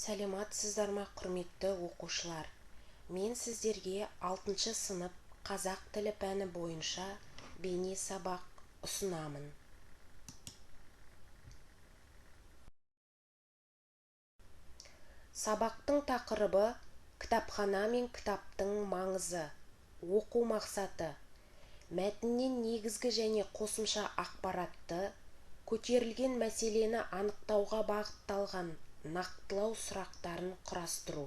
Саламатсыздар ма, құрметті оқушылар! Мен сіздерге 6 сынып қазақ тілі пәні бойынша бейне сабақ ұсынамын. Сабақтың тақырыбы кітапхана мен кітаптың маңызы. Оқу мақсаты: мәтіннен негізгі және қосымша ақпаратты, көтерілген мәселені анықтауға бағытталған нақтылау сұрақтарын құрастыру.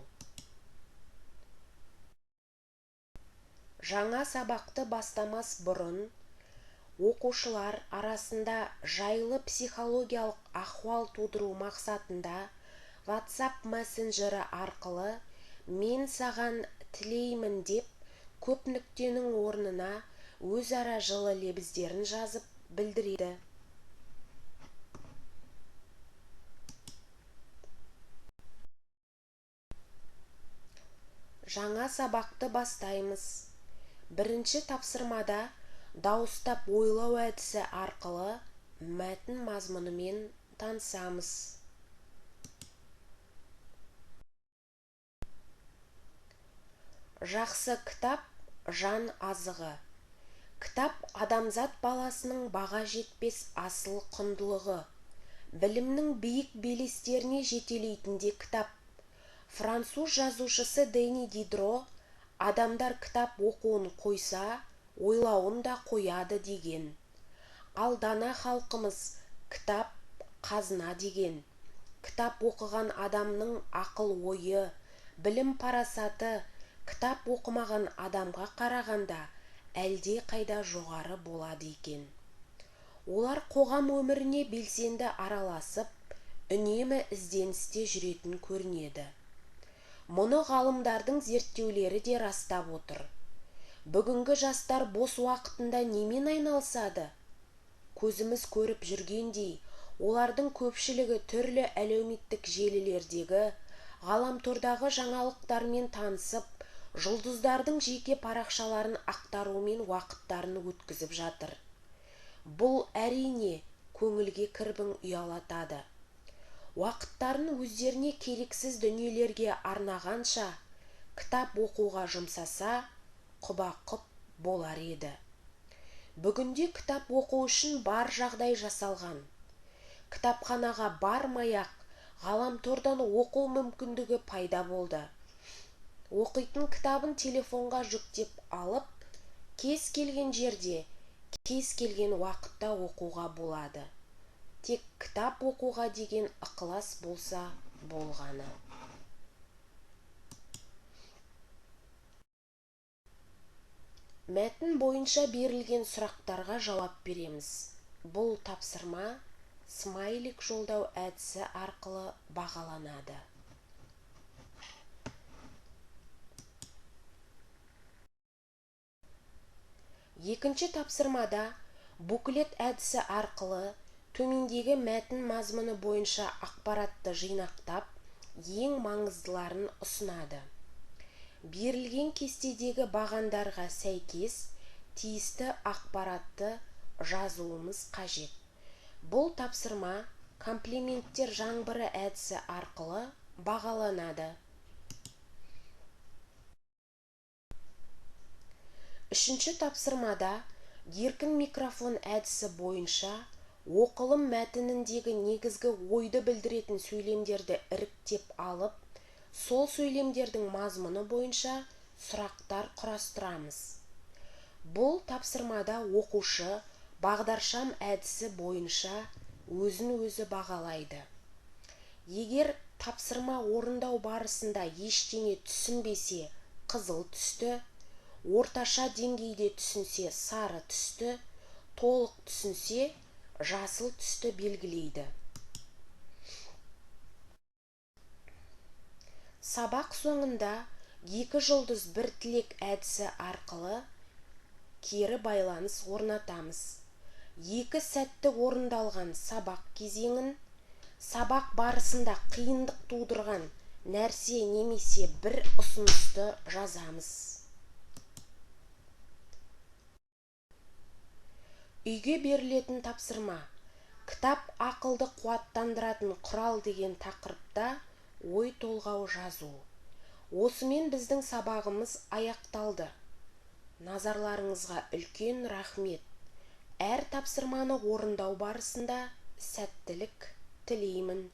Жаңа сабақты бастамас бұрын оқушылар арасында жайлы психологиялық ахуал тудыру мақсатында WhatsApp мессенджері арқылы «Мен саған тілеймін» деп көп нүктенің орнына өзара жылы лебіздерін жазып білдіреді. Жаңа сабақты бастаймыз. Бірінші тапсырмада дауыстап ойлау әдісі арқылы мәтін мазмұнымен танысамыз. Жақсы кітап жан азығы. Кітап адамзат баласының баға жетпес асыл құндылығы. Білімнің биік белестеріне жетелейтін де кітап. Француз жазушысы Дени Дидро адамдар кітап оқуын қойса, ойлауын да қояды деген. Ал дана халқымыз кітап қазына деген. Кітап оқыған адамның ақыл-ойы, білім парасаты кітап оқымаған адамға қарағанда әлде қайда жоғары болады екен. Олар қоғам өміріне белсенді араласып, үнемі ізденісте жүретін көрінеді. Мұны ғалымдардың зерттеулері де растап отыр. Бүгінгі жастар бос уақытында немен айналысады? Көзіміз көріп жүргендей, олардың көпшілігі түрлі әлеуметтік желілердегі, ғаламтордағы жаңалықтармен танысып, жұлдыздардың жеке парақшаларын ақтарумен уақыттарын өткізіп жатыр. Бұл әрине көңілге кірбің ұялатады. Уақыттарын өздеріне керексіз дүниелерге арнағанша, кітап оқуға жұмсаса, құба-құп болар еді. Бүгінде кітап оқу үшін бар жағдай жасалған. Кітапханаға бармай-ақ ғаламтордан оқу мүмкіндігі пайда болды. Оқитын кітабын телефонға жүктеп алып, кез келген жерде, кез келген уақытта оқуға болады. Тек кітап оқуға деген ықылас болса болғаны. Мәтін бойынша берілген сұрақтарға жауап береміз. Бұл тапсырма смайлик жолдау әдісі арқылы бағаланады. Екінші тапсырмада буклет әдісі арқылы төмендегі мәтін мазмұны бойынша ақпаратты жинақтап, ең маңыздыларын ұсынады. Берілген кестедегі бағандарға сәйкес тиісті ақпаратты жазуымыз қажет. Бұл тапсырма комплименттер жаңбыры әдісі арқылы бағаланады. Үшінші тапсырмада еркін микрофон әдісі бойынша оқылым мәтініндегі негізгі ойды білдіретін сөйлемдерді іріктеп алып, сол сөйлемдердің мазмұны бойынша сұрақтар құрастырамыз. Бұл тапсырмада оқушы бағдаршам әдісі бойынша өзін-өзі бағалайды. Егер тапсырма орындау барысында ештеңе түсінбесе, қызыл түсті, орташа деңгейде түсінсе, сары түсті, толық түсінсе, жасыл түсті белгілейді. Сабақ соңында 2 жұлдыз бір тілек әдісі арқылы кері байланыс орнатамыз. 2 сәтті орындалған сабақ кезеңін, сабақ барысында қиындық тудырған нәрсе немесе бір ұсынысты жазамыз. Үйге берілетін тапсырма: кітап ақылды қуаттандыратын құрал деген тақырыпта ой толғау жазу. Осымен біздің сабағымыз аяқталды. Назарларыңызға үлкен рахмет. Әр тапсырманы орындау барысында сәттілік тілеймін.